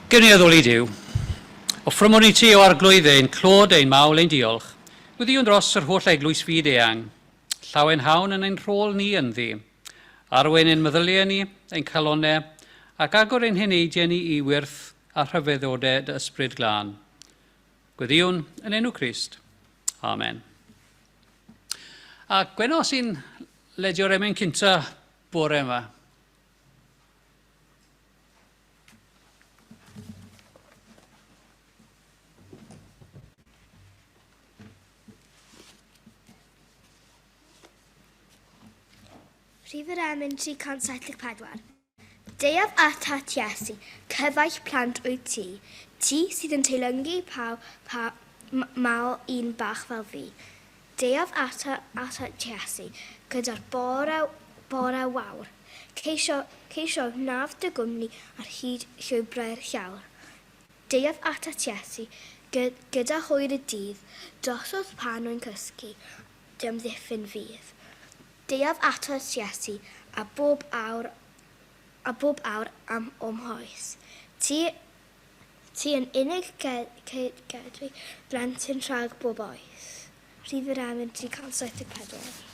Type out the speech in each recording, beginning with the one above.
Gewn ni addoli Duw. Offrymwn i ti, o Arglwydd, ein clod, ein mawl, ein diolch. Gweddïwn dros yr holl eglwys fyd eang. Llawenhawn yn ein rhôl ni ynddi. Arwain ein meddyliau ni, ein calonnau, ac agor ein heneidiau ni i wyrth a rhyfeddodau dy Ysbryd Glân. Gweddïwn yn enw Crist. Amen. A Gwenno sy'n ledio'r emyn cynta bore yma. Rhif yr emyn 374. Deuaf atat Iesu, cyfaill plant wyt ti, ti sydd yn teilyngu paw, pa, mawl un bach fel fi. Deuaf atat Iesu, gyda'r bore, bore wawr. Ceisio, ceisio wnaf dy gwmni ar hyd llwybrau'r llawr. Deuaf atat Iesu, gy, gyda hwyr y dydd, drosodd pan wy'n cysgu, dy amddiffyn fydd. Deuaf atat Iesu, a bob awr, a bob awr am o'm hoes. Ti, ti yn unig ge, ge, gedwi blentyn rhag bob oes. Rhif yr emyn 374.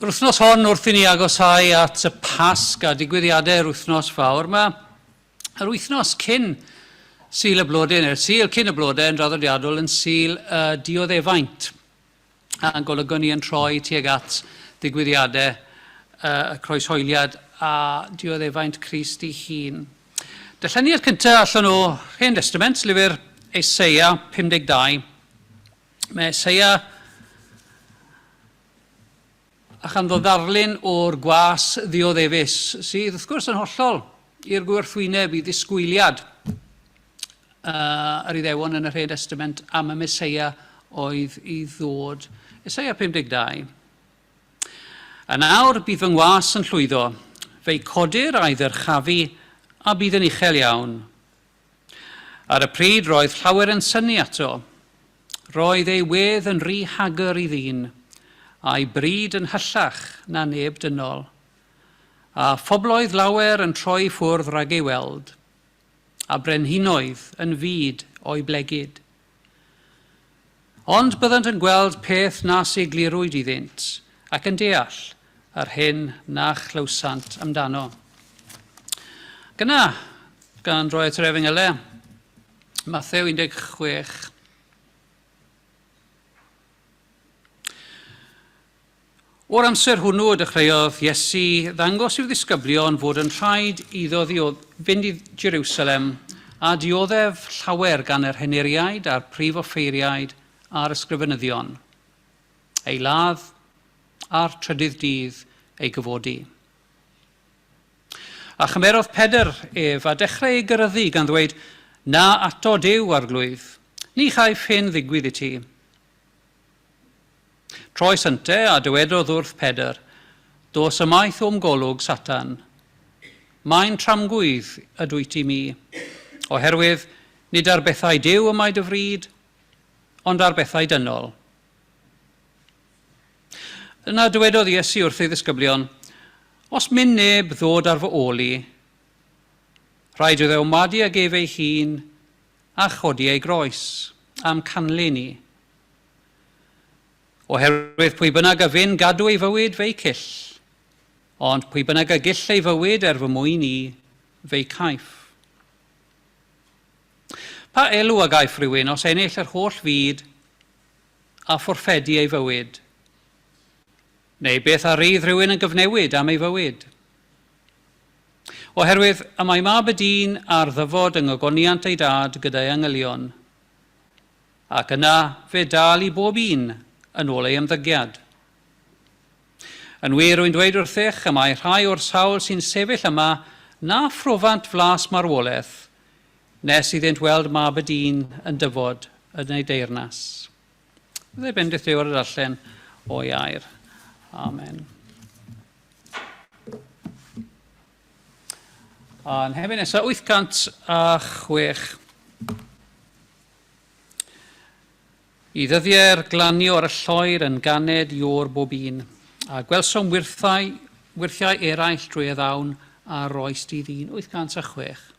Yr wythnos hon, wrth i ni agosáu at y Pasg a digwyddiadau'r wythnos fawr, mae yr wythnos cyn Sul y Blodau, neu'r Sul cyn y Blodau yn draddodiadol yn Sul y Dioddefaint, a'n golygu ni yn troi tuag at ddigwyddiadau y croeshoeliad a dioddefaint Crist ei hun. Darlleniad cyntaf allan o Hen Destament, lyfr Eseia 52. Mae Eseia a chanddo ddarlun o'r gwas ddioddefus, sydd wrth gwrs yn hollol i'r gwrthwyneb i ddisgwyliad uh, yr Iddewon yn yr Hen Testament am y Meseia oedd i ddod. Eseia 52. A nawr bydd fy ngwas yn llwyddo, fe'i codir a'i ddyrchafu a bydd yn uchel iawn. Ar y pryd roedd llawer yn synnu ato. Roedd ei wedd yn rhy hagr i ddyn, a'i bryd yn hyllach na neb dynol. A phobloedd lawer yn troi i ffwrdd rhag ei weld, a brenhinoedd yn fud o'i blegid. Ond byddant yn gweld peth nas eglurwyd iddynt, ac yn deall yr hyn na chlywsant amdano. Ac yna, gan droi at yr Efengylau, Mathew 16. O'r amser hwnnw y dechreuodd Iesu ddangos i'w ddisgyblion fod yn rhaid iddo fynd i Jerusalem a dioddef llawer gan yr henuriaid a'r prif offeiriaid a'r ysgrifenyddion, ei ladd, a'r trydydd dydd ei gyfodi. A chymerodd Pedr ef a dechrau ei gyryddu gan ddweud, Na ato Duw, arglwydd, ni chaiff hyn ddigwydd i ti. Troes ynte a dywedodd wrth Pedr, Dos ymaith o'm golwg, Satan. Mae'n tramgwydd ydwyt i mi, oherwydd nid ar bethau Duw y mae dy fryd, ond ar bethau dynol. Yna dywedodd Iesu wrth ei ddisgyblion, Os myn neb ddod ar fy ôl i, rhaid iddo ymwadu ag ef ei hun a chodi ei groes, a'm canlyn i. Oherwydd pwy bynnag a fyn gadw ei fywyd, fe'i cyll, ond pwy bynnag a gyll ei fywyd er fy mwyn i, fe'i caiff. Pa elw a gaiff rhywun os ennill yr holl fyd a fforffedu ei fywyd? Neu beth a rydd rhywun yn gyfnewid am ei fywyd? Oherwydd y mae mab y dyn ar ddyfod yng ngogoniant ei dad gyda'i angylion, ac yna fe dal i bob un yn ôl ei ymddygiad. Yn wir, rwy'n dweud wrthych, y mae rhai o'r sawl sy'n sefyll yma na phrofant flas marwolaeth nes iddynt weld mab y dyn yn dyfod yn ei deyrnas. Byddai bendith Duw ar y darllen o'i air. Amen. A'n hefyd nesaf 806. I ddyddiau'r glanio ar y lloer yn ganed iôr bob un, a gwelsom wyrthau, wyrthiau eraill drwy y ddawn a roes di ddyn. 806.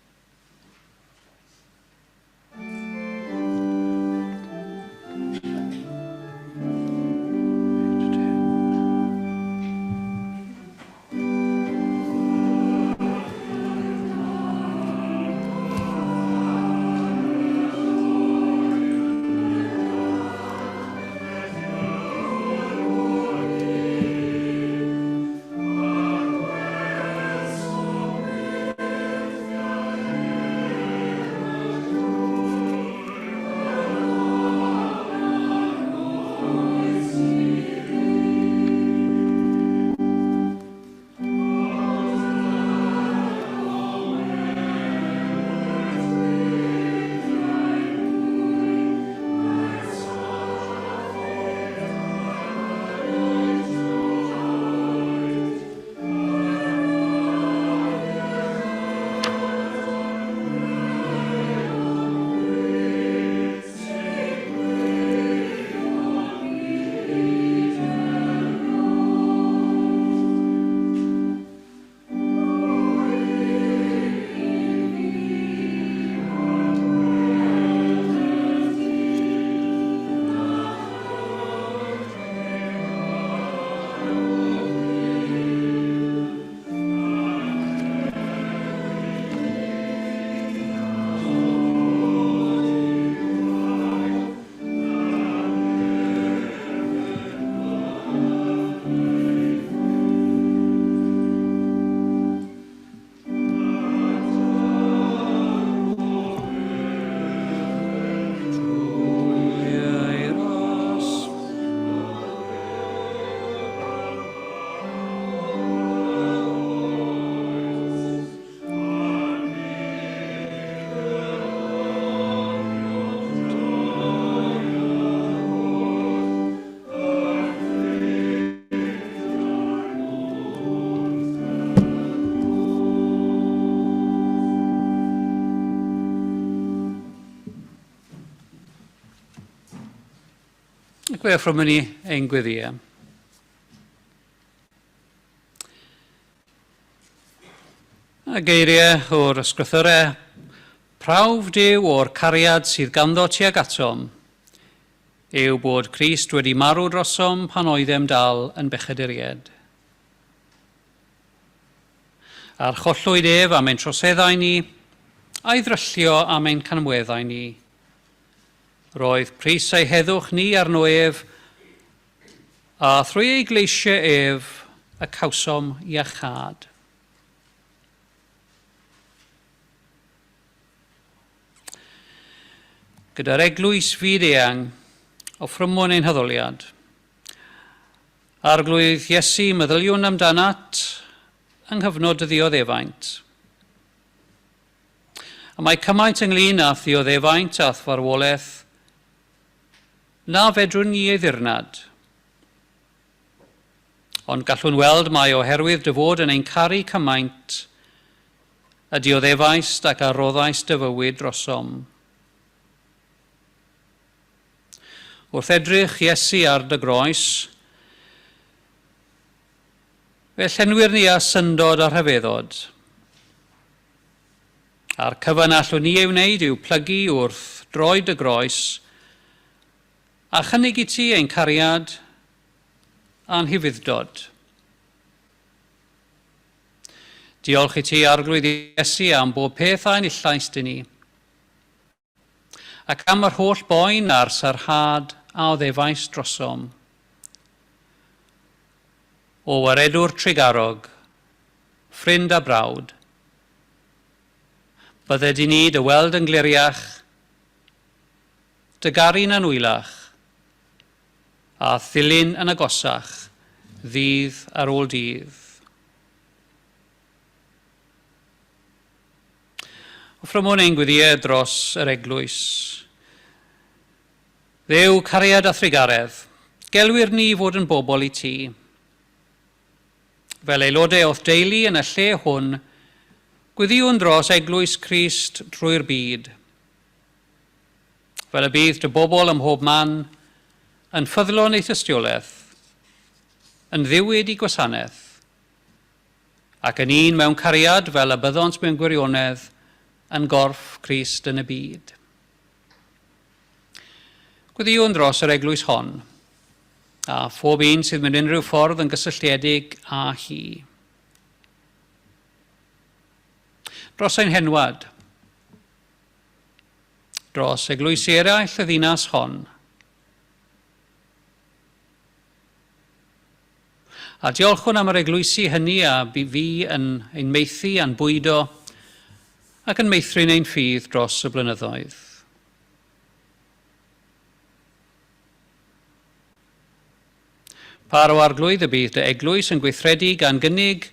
Ac fe affrymwn ni ein gweddïau. A geiriau o'r ysgrythyrau, prawf Duw o'r cariad sydd ganddo tuag atom, yw bod Crist wedi marw drosom pan oeddem dal yn bechaduriaid. Archollwyd ef am ein troseddau ni, a'i ddryllio am ein canweddau ni. Roedd pris ei heddwch ni arno ef, a thrwy ei gleisiau ef y cawsom iachâd. Gyda'r eglwys fyd eang, offrymwn ein haddoliad. Arglwydd Iesu, meddyliwn amdanat yng nghyfnod dy ddioddefaint. A mae cymaint ynglyn â thioddefaint a farwolaeth na fedrwn ni ei ddirnad. Ond gallwn weld mai oherwydd dy fod yn ein caru cymaint, y dioddefaist ac a roddaist dy fywyd drosom. Wrth edrych Iesu ar dy groes, fe llenwir ni â syndod a rhyfeddod. A'r cyfan allwn ni ei wneud yw plygu wrth droed dy groes a chynnig i ti ein cariad a'n hufudd-dod. Diolch i ti, Arglwydd Iesu, am bob peth a enillais di ni, ac am yr holl boen a'r sarhad a oddefais drosom. O waredwr trugarog, ffrind a brawd, bydded i ni dy weld yn gliriach, dy garu'n anwylach, a thilyn yn agosach, ddydd ar ôl dydd. Offrymwn ein gweddïau dros yr eglwys. Dduw, cariad a thrugaredd, gelwir ni i fod yn bobl i ti. Fel aelodau o'th deulu yn y lle hwn, gweddïwn dros eglwys Crist trwy'r byd. Fel y bydd dy bobl ym mhob man yn ffyddlon ei thystiolaeth, yn ddiwyd i gwasanaeth, ac yn un mewn cariad fel y byddont mewn gwirionedd yn gorff Crist yn y byd. Gweddïwn dros yr eglwys hon, a phob un sydd mewn unrhyw ffordd yn gysylltiedig â hi. Dros ein henwad, dros eglwysi eraill y ddinas hon, A diolchwn am yr eglwysi hynny a bu fi yn ein maethu a'n bwydo ac yn meithrin ein ffydd dros y blynyddoedd. Par o Arglwydd y bydd dy eglwys yn gweithredu gan gynnig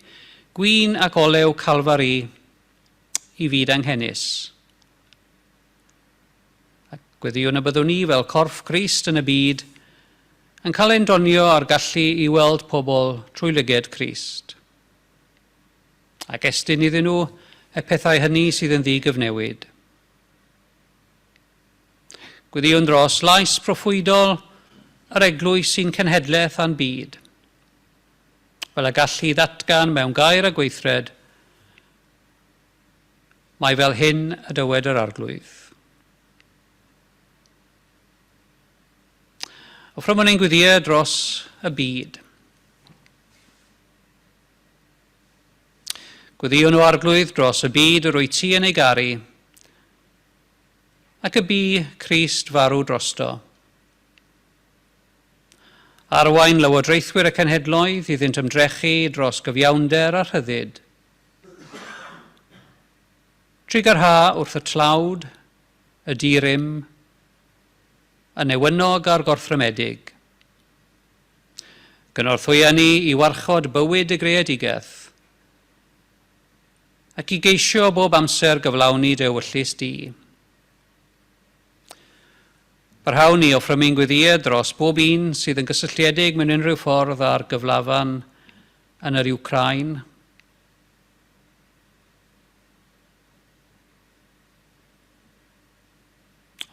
gwin ac olew Calfari i fyd anghenus. A gweddïwn y byddwn ni, fel corff Crist yn y byd, yn cael ein donio â'r gallu i weld pobl trwy lyged Crist, ac estyn iddyn nhw y pethau hynny sydd yn ddi-gyfnewid. Gweddïwn dros lais proffwydol yr eglwys sy'n cenhedlaeth a'n byd, fel y gallu ddatgan mewn gair a gweithred Mae fel hyn y dywed yr Arglwydd. Offrymwn ein gweddiau dros y byd. Gweddïwn o Arglwydd dros y byd yr wyt ti yn ei garu, ac y bu Crist farw drosto. Arwain lywodraethwyr y cenhedloedd iddynt ymdrechu dros gyfiawnder a rhyddid. Trugarha wrth y tlawd, y di-rym, y newynog a'r gorthrymedig. Gynorthwya ni i warchod bywyd y greadigaeth, ac i geisio bob amser gyflawni dy ewyllys di. Parhawn ni offrymu'n gweddïau dros bob un sydd yn gysylltiedig mewn unrhyw ffordd â'r gyflafan yn yr Wcráin.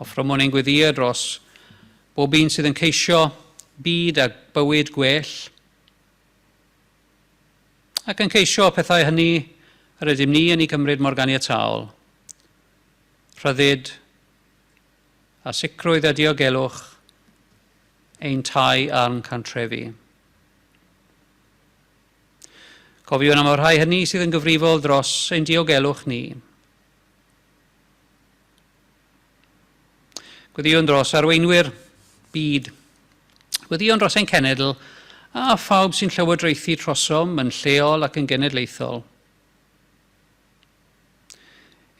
Offrymwn ein gweddïau dros bob un sydd yn ceisio byd a bywyd gwell, ac yn ceisio pethau hynny yr ydym ni yn eu cymryd mor ganiataol, rhyddid a sicrwydd a diogelwch ein tai a'n cantrefi. Cofiwn am y rhai hynny sydd yn gyfrifol dros ein diogelwch ni. Gweddïwn dros arweinwyr byd. Gweddïwn dros ein cenedl a phawb sy'n llywodraethu trosom yn lleol ac yn genedlaethol.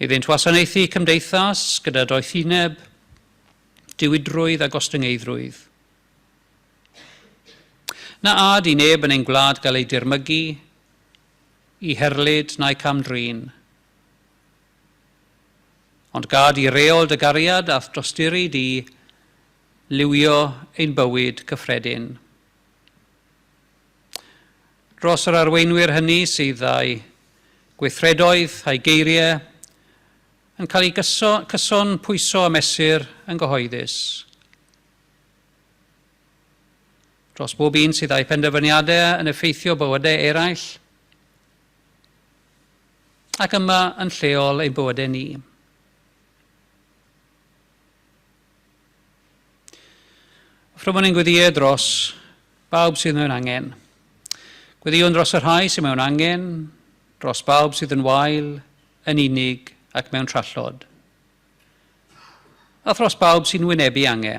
Iddynt wasanaethu cymdeithas gyda doethineb, diwydrwydd a gostyngeiddrwydd. Na ad i neb yn ein gwlad gael ei dirmygu, i herlid na'i cam-drin. Ond gad i reol dy gariad a'th dosturi di liwio ein bywyd cyffredin. Dros yr arweinwyr hynny sydd â'u gweithredoedd a'u geiriau yn cael eu cyson pwyso a mesur yn gyhoeddus. Dros bob un sydd â'u penderfyniadau yn effeithio bywydau eraill, ac yma yn lleol ein bywydau ni. Offrymwn ein gweddïau dros bawb sydd mewn angen. Gweddïwn dros y rhai sydd mewn angen, dros bawb sydd yn wael, yn unig ac mewn trallod. A thros bawb sy'n wynebu ange.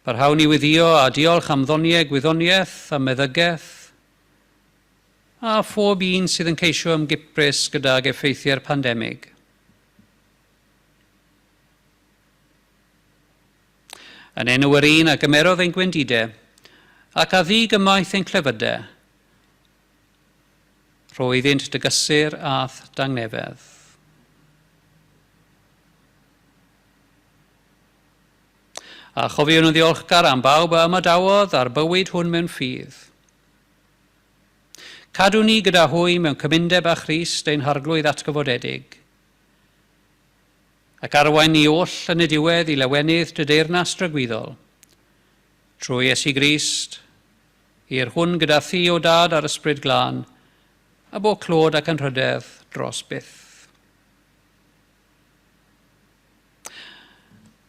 Parhawn i weddïo a diolch am ddoniau gwyddoniaeth a meddygaeth, a phob un sydd yn ceisio ymgiprys gydag effeithiau'r pandemig. Yn enw yr un a gymerodd ein gwendidau ac a ddu gymaith ein clefydau, rho iddynt dy gysur a'th dangnefedd. A chofiwn yn ddiolchgar am bawb a ymadawodd â'r bywyd hwn mewn ffydd. Cadw ni gyda hwy mewn cymundeb â Christ ein Harglwydd atgyfodedig, ac arwain ni oll yn y diwedd i lawenydd dy deyrnas dragwyddol, trwy Iesu Grist, i'r hwn gyda thi, o Dad, a'r Ysbryd Glân, a bo clod ac anrhydedd dros byth.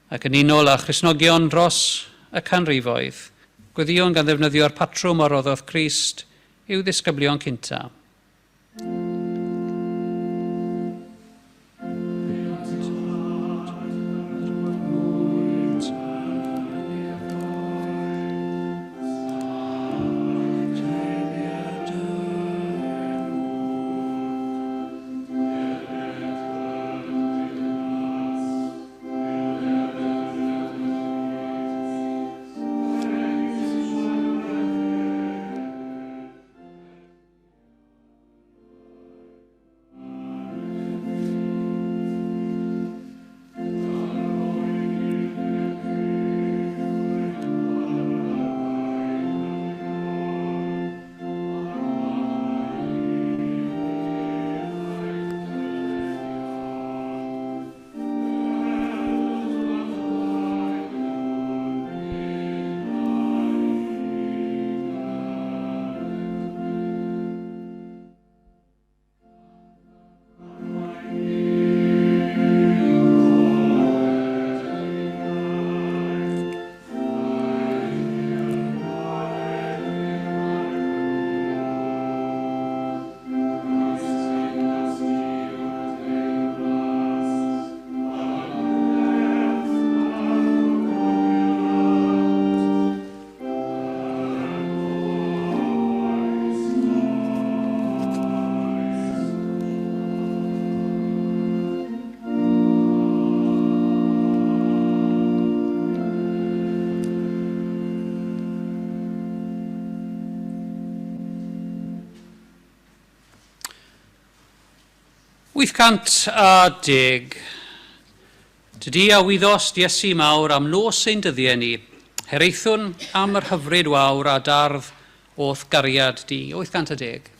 Ac yn unol â Christnogion dros y canrifoedd, gweddïwn gan ddefnyddio'r patrwm a roddodd Crist i'w ddisgyblion cynta. 810. Tydi a wyddost, Iesu mawr, am nos ein dyddiau ni. Hiraethwn am yr hyfryd wawr a dardd o'th gariad di. 810.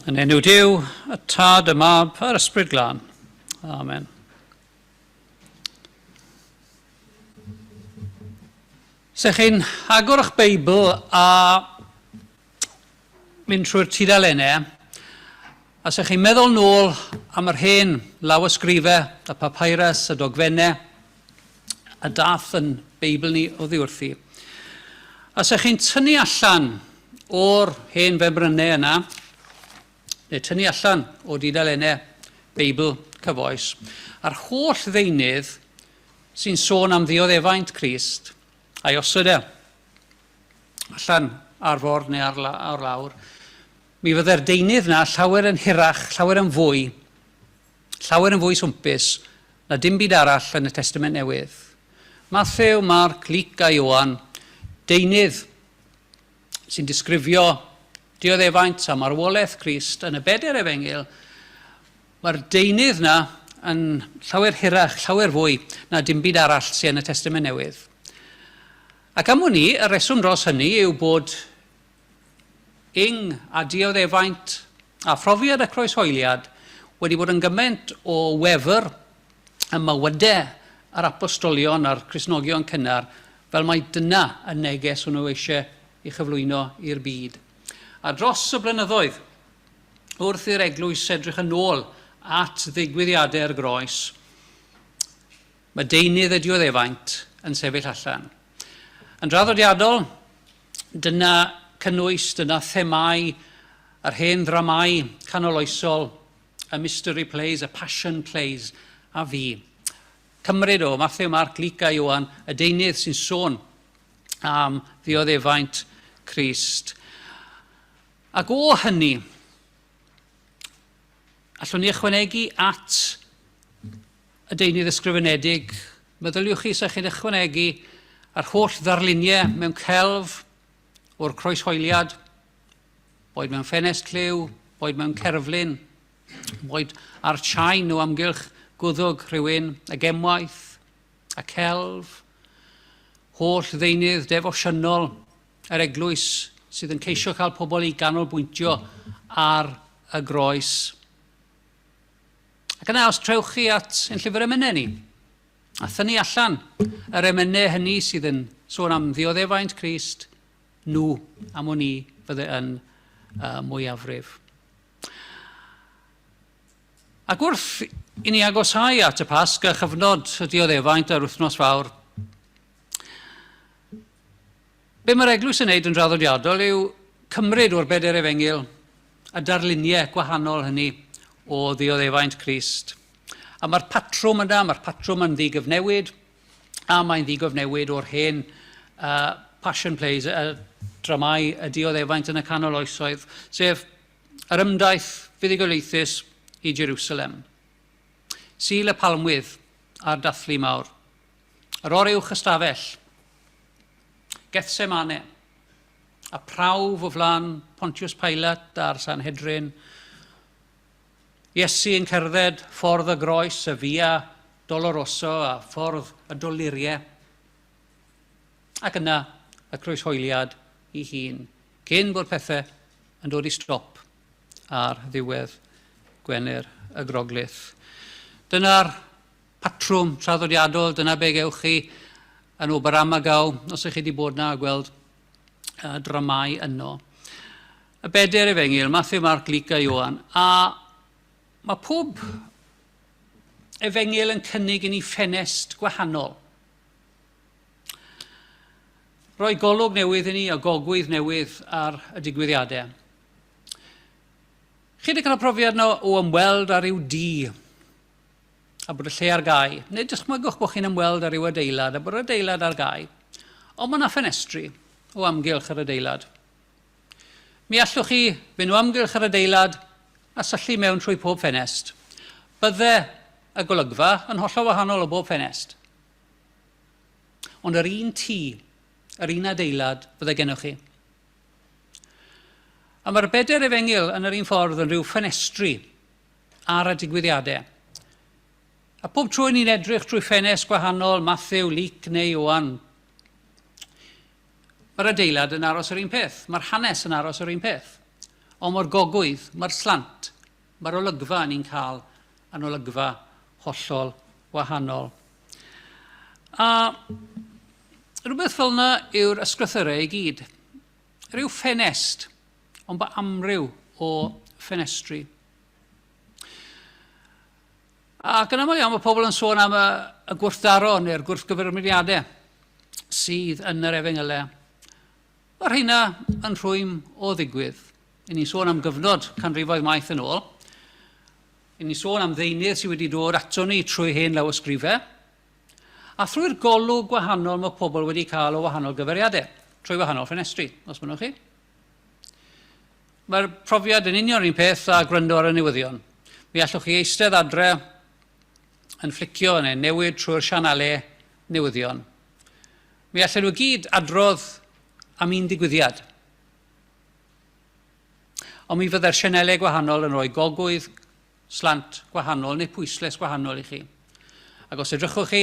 Yn enw Duw, y Tad, y Mab, a'r Ysbryd Glân. Amen. Se chi'n agor eich Beibl a mynd trwy'r tudalennau, a se chi'n meddwl nôl am yr hen lawysgrifau, y papyrus, y dogfennau, a dath yn Beibl ni oddi wrthi. A se chi'n tynnu allan o'r hen femrynau yna, neu tynnu allan o dudalennau Beibl cyfoes, a'r holl ddeunydd sy'n sôn am ddioddefaint Crist, a'i osod e allan ar ford neu ar, ar lawr, mi fydde'r deunydd na llawer yn hirach, llawer yn fwy Llawer yn fwy swmpus na dim byd arall yn y Testament Newydd. Mathew, Marc, Luc a Ioan, deunydd sy'n disgrifio dioddefaint a marwolaeth Crist yn y bedair efengyl, mae'r deunydd na yn llawer hirach, llawer fwy na dim byd arall sy'n yn y Testament Newydd. Ac am wn i, y rheswm dros hynny yw bod Ing a dioddefaint a phrofiad y croeshoeliad wedi bod yn gymaint o wefr ym mywydau yr apostolion a'r Cristnogion cynnar fel mai dyna y neges o'n nhw eisiau ei chyflwyno i'r byd. A dros y blynyddoedd, wrth i'r eglwys edrych yn ôl at ddigwyddiadau'r groes, mae deunydd y dioddefaint yn sefyll allan. Yn draddodiadol, Dyna cynnwys, dyna themâu yr hen ddramâu canoloesol, y mystery plays, y passion plays, a fi. Cymryd o Mathew, Marc, Luc a Ioan, y deunydd sy'n sôn am ddioddefaint Crist. Ac o hynny, allwn ni ychwanegu at y deunydd ysgrifenedig, meddyliwch chi sa chi'n ychwanegu yr holl ddarluniau mewn celf o'r croeshoeliad, boed mewn ffenest lliw, boed mewn cerflun, boed ar chain o amgylch gwddwg rhywun, y gemwaith, y celf, holl ddeunydd defosiynol yr eglwys sydd yn ceisio cael pobl i ganolbwyntio ar y groes. Ac yna, os trewch chi at ein llyfr emynau ni, a thynnu allan yr emynau hynny sydd yn sôn am ddioddefaint Crist, nhw am o'n i fydde yn uh, mwyafrif. Ac wrth i ni agosáu at y Pasg a chyfnod y dioddefaint a'r wythnos fawr, Be mae'r eglwys yn neud yn draddodiadol yw cymryd o'r bedair efengyl y darluniau gwahanol hynny o ddioddefaint Crist. A mae'r patrwm yna, mae'r patrwm yn ddigyfnewid, a mae'n ddigyfnewid o'r hen uh, passion plays, y dramau y dioddefaint yn y canol oesoedd, sef yr ymdaith fuddugoliaethus i Jerusalem. Sul y Palmwydd a'r dathlu mawr. Yr oruwch ystafell, Gethsemane, a prawf o flaen Pontius Pilate a'r Sanhedrin, Iesu yn cerdded ffordd y groes, y Via Doloroso a ffordd y doluriau, ac yna y croeshoeliad i hun, cyn bod pethau yn dod i stop ar ddiwedd Gwener y Groglith. Dyna'r patrwm traddodiadol, dyna be gewch chi yn Oberammergau, os ych chi wedi bod na a gweld uh, dramau yno. Y bedair efengyl, Matthew, Mark, Luke a Ioan, a mae pob efengyl yn cynnig i ni ffenest gwahanol. Rhoi golwg newydd i ni a gogwydd newydd ar y digwyddiadau. Chi wedi cael y profiad yno o ymweld â rhyw dŷ a bod y lle ar gau. Neu dychmygwch bod chi'n ymweld â rhyw adeilad a bod yr adeilad ar gau. Ond mae yna ffenestri o amgylch yr adeilad. Mi allwch chi fynd o amgylch yr adeilad a syllu mewn trwy pob ffenest. Bydde y golygfa yn hollol wahanol o bob ffenest. Ond yr un tŷ, yr un adeilad fydde gennych chi. A mae'r bedair efengyl yn yr un ffordd yn rhyw ffenestri ar y digwyddiadau. A pob tro ni'n edrych trwy ffenest gwahanol, Matthew, Luc neu Ioan, mae'r adeilad yn aros yr un peth, mae'r hanes yn aros yr un peth. Ond mae'r gogwydd, mae'r slant, mae'r olygfa ni'n cael yn olygfa hollol wahanol. A rhywbeth fel yna yw'r ysgrythyrau i gyd. Rhyw ffenest, ond bod amryw o ffenestri. Ac yn aml iawn mae pobl yn sôn am y, y gwrthdaro neu'r gwrthgyferbyniadau sydd yn yr efengylau. Mae rheina yn rhwym o ddigwydd. I ni'n sôn am gyfnod canrifoedd maith yn ôl. I ni'n sôn am ddeunydd sydd wedi dod ato ni trwy hen lawysgrifau. A thrwy'r golwg gwahanol mae pobl wedi cael o wahanol gyfeiriadau, trwy wahanol ffenestri, os mynnwch chi. Mae'r profiad yn union yr un peth â gwrando ar y newyddion. Mi allwch chi eistedd adre yn fflicio neu newid trwy'r sianalau newyddion. Mi allan nhw gyd adrodd am un digwyddiad. Ond mi fydde'r sianelau gwahanol yn rhoi gogwydd slant gwahanol neu pwysles gwahanol i chi. Ac os edrychwch chi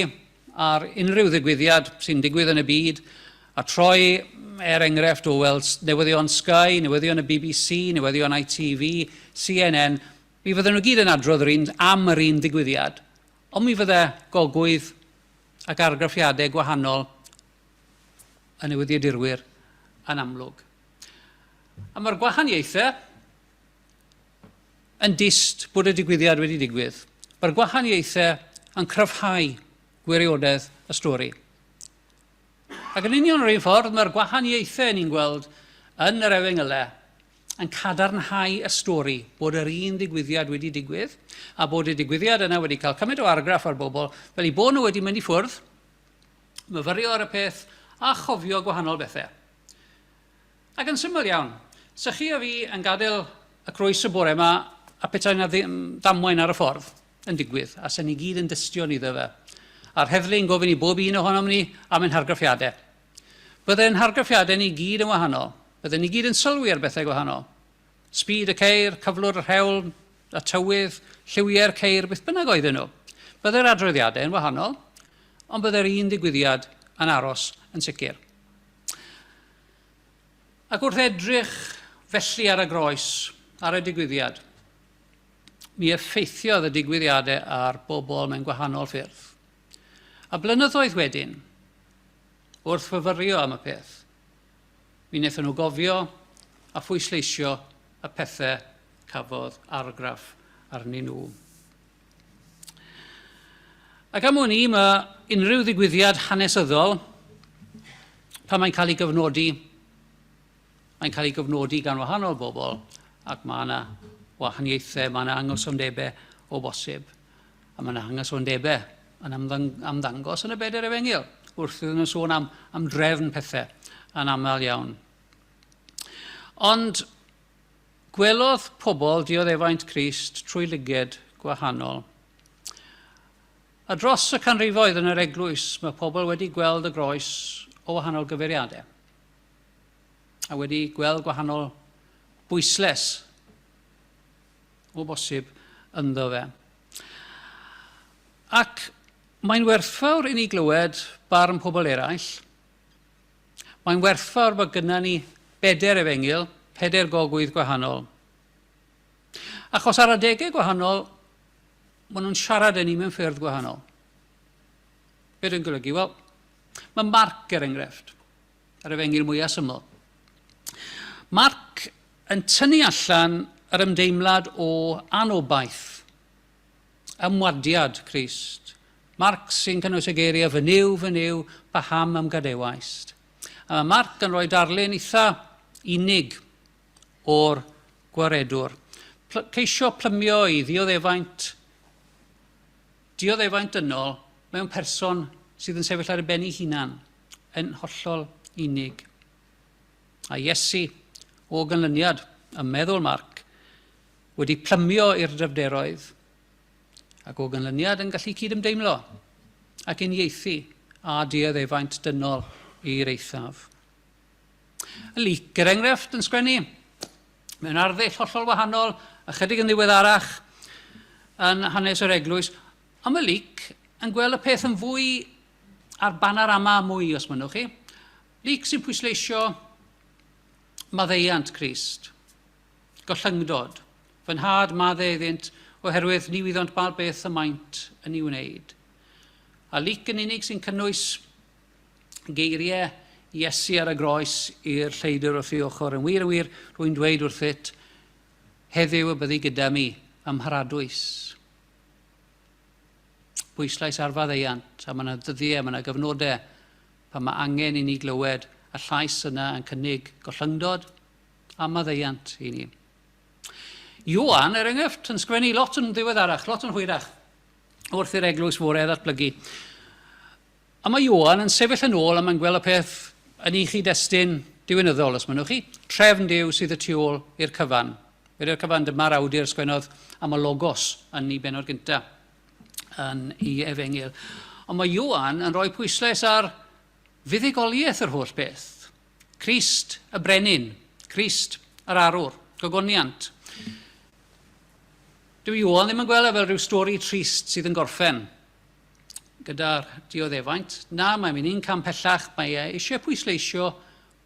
ar unrhyw ddigwyddiad sy'n digwydd yn y byd, a troi, er enghraifft, o weld newyddion Sky, newyddion y BBC, newyddion ITV, CNN, mi fydden nhw gyd yn adrodd yr un, am yr un ddigwyddiad, ond mi fydde gogwydd ac argraffiadau gwahanol y newyddiadurwyr yn amlwg. A mae'r gwahaniaethau yn dyst bod y digwyddiad wedi digwydd. Mae'r gwahaniaethau yn cryfhau gwirionedd y stori. Ac yn union yr un ffordd, mae'r gwahaniaethau ni'n gweld yn yr efengylau yn cadarnhau y stori bod yr un ddigwyddiad wedi digwydd a bod y digwyddiad yna wedi cael cymaint o argraff ar bobl fel eu bod nhw wedi mynd i ffwrdd, myfyrio ar y peth a chofio gwahanol bethau. Ac yn syml iawn, 'sa chi a fi yn gadael y croes y bore 'ma a petai 'na ddamwain ar y ffordd yn digwydd, a 'sen ni gyd yn dystion iddo fe, a'r heddlu yn gofyn i bob un ohonom ni am ein hargraffiadau. Bydde'n hargraffiadau ni gyd yn wahanol. Bydden ni gyd yn sylwi ar bethau gwahanol. Speed y ceir, cyflwr yr hewl, y tywydd, lliwiau'r ceir, beth bynnag oedden nhw. Bydde'r adroddiadau yn wahanol, ond bydde'r un ddigwyddiad yn aros yn sicr. Ac wrth edrych felly ar y groes, ar y digwyddiad, mi effeithiodd y digwyddiadau ar bobl mewn gwahanol ffyrdd. A blynyddoedd wedyn, wrth fyfyrio am y peth, mi wnaethon nhw gofio a phwysleisio y pethau cafodd argraff arnyn nhw. Ac am wn i, mae unrhyw ddigwyddiad hanesyddol, pan mae'n cael ei gyfnodi, mae'n cael ei gyfnodi gan wahanol bobl, ac mae yna wahaniaethau, mae yna angysondebau o bosib. A mae yna angysondebau yn ymddangos yn y bedair efengyl, wrth iddyn nhw sôn am, am drefn pethau yn aml iawn. Ond Gwelodd pobl dioddefaint Crist trwy lyged gwahanol. A dros y canrifoedd yn yr eglwys, mae pobl wedi gweld y groes o wahanol gyfeiriadau a wedi gweld gwahanol bwysles o bosib ynddo fe. Ac mae'n werthfawr i ni glywed barn pobl eraill, Mae'n werthfawr bod gyda ni bedair efengyl, pedair gogwydd gwahanol. Achos ar adegau gwahanol, maen nhw'n siarad â ni mewn ffyrdd gwahanol. Be dwi'n golygu? Wel, mae Marc, er enghraifft, yr efengyl mwyaf syml. Marc yn tynnu allan yr ymdeimlad o anobaith Ymwadiad Crist. Marc sy'n cynnwys y geiriau Fy Nuw, fy Nuw, paham a'm gadewaist? A mae Marc yn rhoi darlun eitha unig o'r gwaredwr. Pl ceisio plymio i ddioddefaint, dioddefaint dynol mewn person sydd yn sefyll ar ei ben ei hunan, yn hollol unig. A Iesu, o ganlyniad, ym meddwl Marc, wedi plymio i'r dyfnderoedd, ac o ganlyniad yn gallu cydymdeimlo ac uniaethu â dioddefaint dynol i'r eithaf. Y Luc, er enghraifft, yn sgwennu mewn arddull hollol wahanol, ychydig yn ddiweddarach yn hanes yr eglwys, ond mae Luc yn gweld y peth yn fwy ar banorama mwy, os mynnwch chi. Luc sy'n pwysleisio maddeuant Crist. gollyngdod. Fy nhad, madde iddynt, oherwydd ni wyddont ba beth y maent yn ei wneud. A Luc yn unig sy'n cynnwys geiriau Iesu ar y groes i'r lleidr wrth ei ochr. Yn wir, yn wir, rwy'n dweud wrthyt, heddiw y byddi gyda mi ym mharadwys. Pwyslais ar faddeuant, a mae yna ddyddiau, mae yna gyfnodau pan mae angen i ni glywed y llais yna yn cynnig gollyngdod a maddeuant i ni. Ioan, er enghraifft, yn sgwennu lot yn ddiweddarach, lot yn hwyrach, wrth i'r eglwys fore ddatblygu. A mae Ioan yn sefyll yn ôl a mae'n gweld y peth yn ei chyd-destun diwinyddol, os mynnwch chi. Trefn Duw sydd y tu ôl i'r cyfan. Wedi'r cyfan, dyma'r awdur sgwennodd am y Logos yn ei bennod gyntaf yn ei efengyl. Ond mae Ioan yn rhoi pwyslais ar fuddugoliaeth yr holl beth. Crist y brenin, Crist yr arwr, gogoniant. Dyw Ioan ddim yn gweld e fel rhyw stori trist sydd yn gorffen gyda'r dioddefaint. Na, mae'n mynd un cam pellach. Mae e eisiau pwysleisio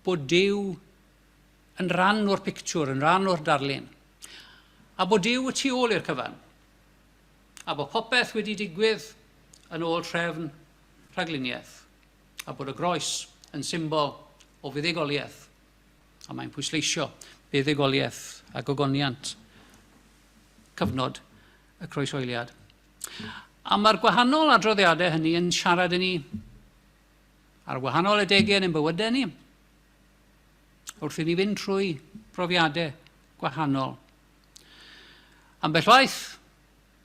bod Duw yn rhan o'r pictiwr, yn rhan o'r darlun. A bod Duw y tu ôl i'r cyfan. A bod popeth wedi digwydd yn ôl trefn rhagluniaeth. A bod y groes yn symbol o fuddugoliaeth. A mae'n pwysleisio buddugoliaeth a gogoniant cyfnod y croeshoeliad. A mae'r gwahanol adroddiadau hynny yn siarad i ni ar wahanol adegau yn ein bywydau ni, wrth i ni fynd trwy brofiadau gwahanol. Ambell waith,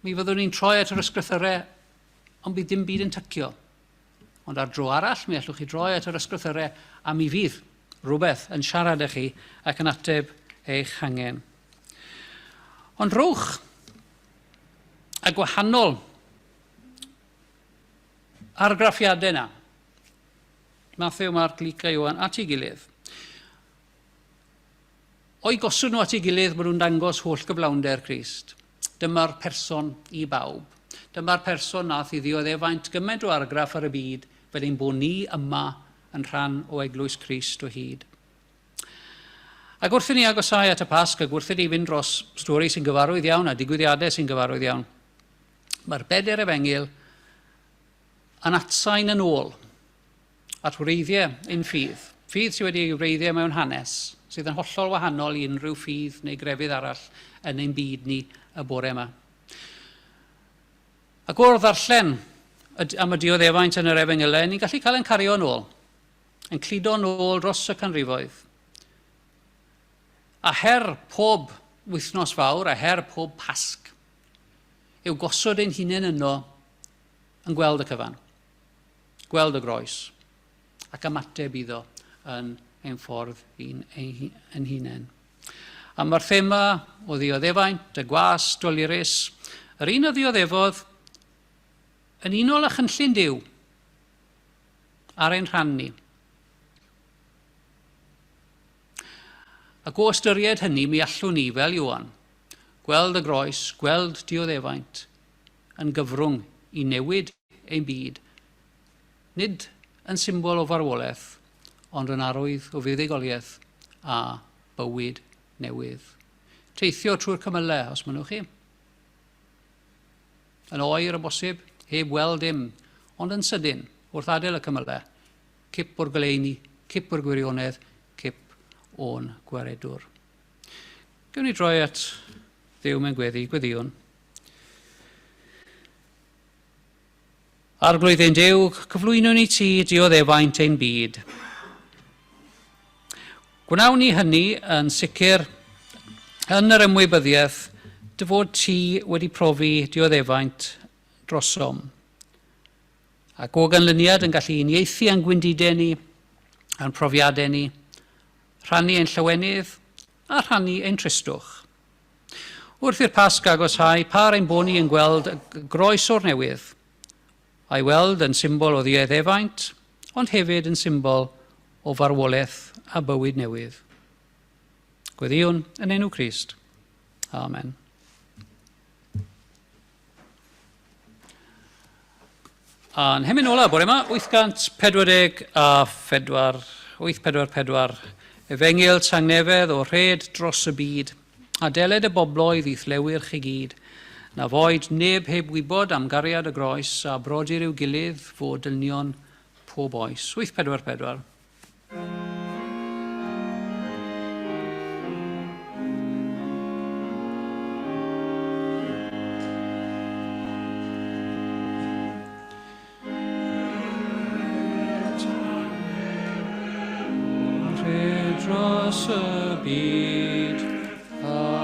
mi fyddwn ni'n troi at yr ysgrythyrau, ond bydd dim byd yn tycio. Ond ar dro arall, mi allwch chi droi at yr ysgrythyrau a mi fydd rhywbeth yn siarad â chi ac yn ateb eich hangen. Ond rhowch y gwahanol argraffiadau yna, Matthew, Mark, Luc a Ioan, at ei gilydd. O'i gosod nhw at ei gilydd, maen nhw'n dangos holl gyflawnder Crist. Dyma'r person i bawb. Dyma'r person nath i ddioddefaint gymaint o argraff ar y byd fel ein bod ni yma yn rhan o eglwys Crist o hyd. Ac wrth i ni agosáu at y Pasg ac wrth i ni fynd dros stori sy'n gyfarwydd iawn a digwyddiadau sy'n gyfarwydd iawn, mae'r bedair efengyl yn atsain yn ôl at wreiddiau ein ffydd. Ffydd sydd wedi ei wreiddiau mewn hanes, sydd yn hollol wahanol i unrhyw ffydd neu grefydd arall yn ein byd ni y bore yma. Ac o'r ddarllen am y dioddefaint yn yr efengylau, ni'n gallu cael ein cario yn ôl yn cludo nôl dros y canrifoedd. A her pob wythnos fawr, a her pob Pasg, yw gosod ein hunain yno yn gweld y cyfan, gweld y groes, ac ymateb iddo yn ein ffordd ein, ein hunain. A mae'r thema o ddioddefaint, y gwas dolurus, yr un a ddioddefodd yn unol â chynllun Duw, ar ein rhan ni. Ac o ystyried hynny, mi allwn ni, fel Ioan, gweld y groes, gweld dioddefaint yn gyfrwng i newid ein byd, nid yn symbol o farwolaeth, ond yn arwydd o fuddugoliaeth a bywyd newydd. Teithio trwy'r cymylau, os mynnwch chi. Yn oer o bosib, heb weld dim, ond yn sydyn, wrth adael y cymylau, cip o'r goleuni, cip o'r gwirionedd, cip o'n gwaredwr. Gewn ni droi at Dduw mewn gweddi, gweddïwn. Arglwydd ein Duw, cyflwynwn i ti dioddefaint ein byd. Gwnawn ni hynny yn sicr yn yr ymwybyddiaeth dy fod ti wedi profi dioddefaint drosom. Ac o ganlyniad yn gallu uniaethu â'n gwendidau ni, a'n profiadau ni, rhannu ein llawenydd a rhannu ein tristwch. Wrth i'r Pasg agoshau, par ein bod ni yn gweld y groes o'r newydd, a'i weld yn symbol o ddioddefaint, ond hefyd yn symbol o farwolaeth a bywyd newydd. Gweddïwn yn enw Crist. Amen. A'n hemyn ola bore yma, 844, 844, Efengyl Tangnefedd o rhed dros y byd. A deled y bobloedd i'th lewyrch i gyd, na foed neb heb wybod am gariad y groes, a brodyr i'w gilydd fod dynion pob oes. 844. Rhed dros y byd a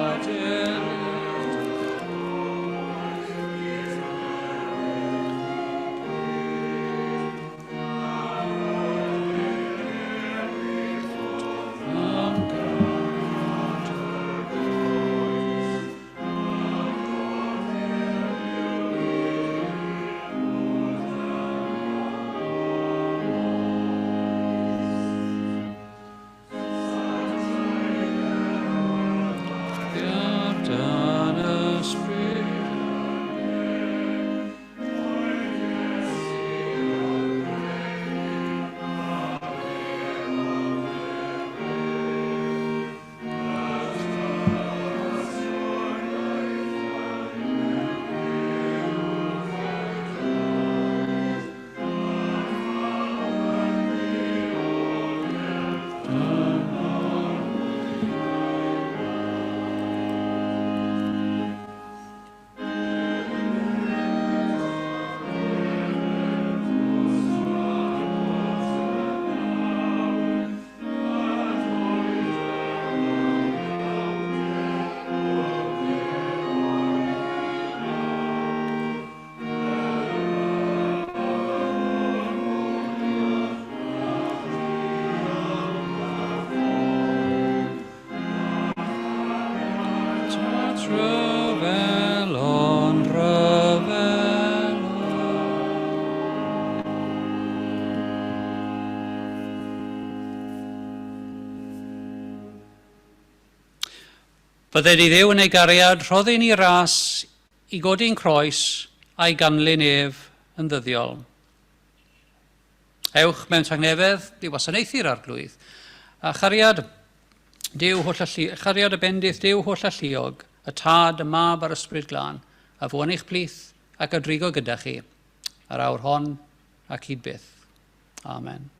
Dan ysbryd. Rhyfelon, rhyfelon. Bydded i Dduw yn ei gariad rhoddi ni ras i godi'n croes a'i ganlyn ef yn ddyddiol. Ewch mewn tangnefedd i wasanaethu'r Arglwydd, a chariad Duw holl allu, chariad y bendith Duw holl alluog, y Tad, y Mab a'r Ysbryd Glân, a fo yn eich plith ac a drigo gyda chi, yr awr hon ac hyd byth. Amen.